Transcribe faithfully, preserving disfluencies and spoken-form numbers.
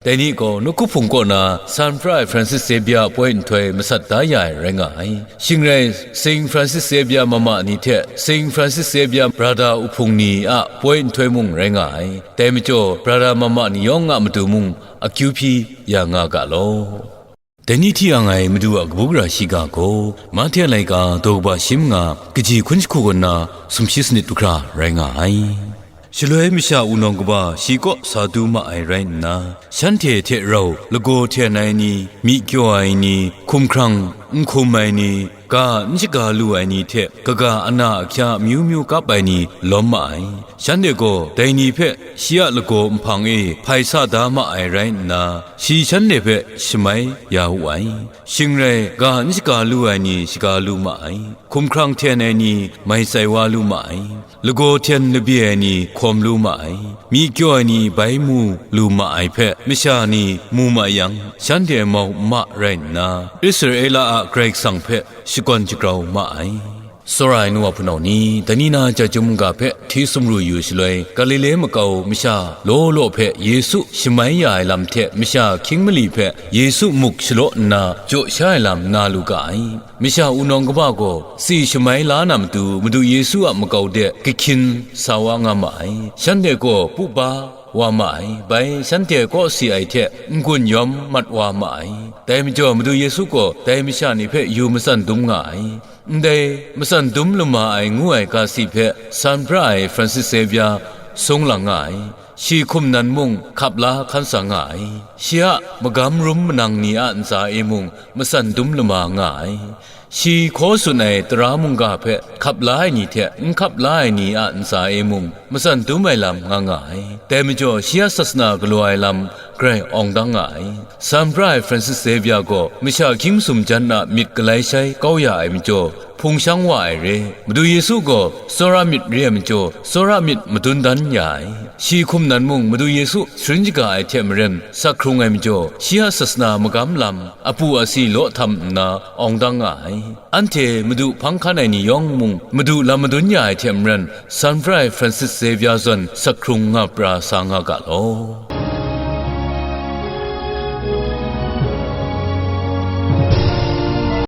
Dai ni gaw nawku hpung kaw na san pra ai Francis Xavier a poi nhtoi masat da ya ai rai nga ai. Shing rai, Saint Francis Xavier mama ni hte Saint Francis Xavier brother uhpung ni a poi nhtoi mung rai nga ai. Dai majaw, brother mama ni yawng a matu mung akyu hpyi ya nga ga law. Dai ni hti ang ai Madu a kabu gara shiga gaw, Mahte laika daw kaba shi manga kaji hkun jahku kaw nna sumshi sanit du hkra rai nga ai. Shaloi masha wunawng kaba shi kaw sa du ma ai rai nna, shanhte hte rau lagaw hten ai ni, myi kyaw ai ni, hkumhkrang n hkum ai ni, ga n shaga lu ai ni hte kaga ana ahkya amyu myu kap ai ni lawm ma ai. Shanhte gaw dai ni hpe shi a lagaw nhpang e hpai sa da ma ai rai nna, shi shanhte hpe shamai ya wu ai. Shing rai, ga n shaga lu ai ni shaga lu ma ai, hkumhkrang hten ai ni mai tsai wa lu ma ai, lagaw hten labye ai ni hkawm lu ma ai, myi kyaw ai ni bai mu lu ma ai hpe masha ni mu ma yang, shanhte mau n ma rai nna, Israela a Karai Kasang hpe shakawn shagrau ma ai. Tsawra ai nu wa hpunau ni, dai ni na chyum ga hpe hti sumru yu shaloi, Galile makau masha law law hpe Yesu shamai ya ai lam hte masha hkying mali hpe Yesu muk shalaw nna jaw sha ai lam na lu ga ai. Masha wunawng kaba gaw tsi shamai la na matu Madu Yesu a makau de kahkyin sa wa nga ma ai. Shanhte gaw pu ba wa ma ai. Bai shanhte kaw si ai hte n-gun yawm mat wa ma ai. Dai majaw Madu Yesu gaw dai masha ni hpe yu matsan dum nga ai. Ndai matsan dum lama ai ngu ai ga si hpe san pra ai Francis Xavier sung lang nga ai. Shi hkum nan mung hkap la hkan sa nga ai. Shi a magam rum manang ni a ntsa e mung matsan dum lama nga ai. Shi hkaw tsun ai tara mungga hpe hkap la ai ni hte n hkap la ai ni a ntsa e mung matsan dum ai lam nga nga ai. Dai majaw shi a sasana galaw ai lam grai awng dang nga ai. San pra ai Francis Xavier gaw masha hkying masum jan a myit galai shai kau ya ai majaw, hpung shang wa ai re. Madu Yesu gaw tsawra myit re ai majaw, tsawra myit madun dan ya ai. Shi hkum nan mung Madu Yesu sharin shaga ai hte maren sak hkrung ai majaw, shi a sasana magam lam apu asi law htam nna awng dang nga ai. Anhte Madu hpang hkan ai ni yawng mung Madu lam madun ya ai hte maren, san pra ai Francis Xavier zawn sak hkrung nga pra sa nga ga law.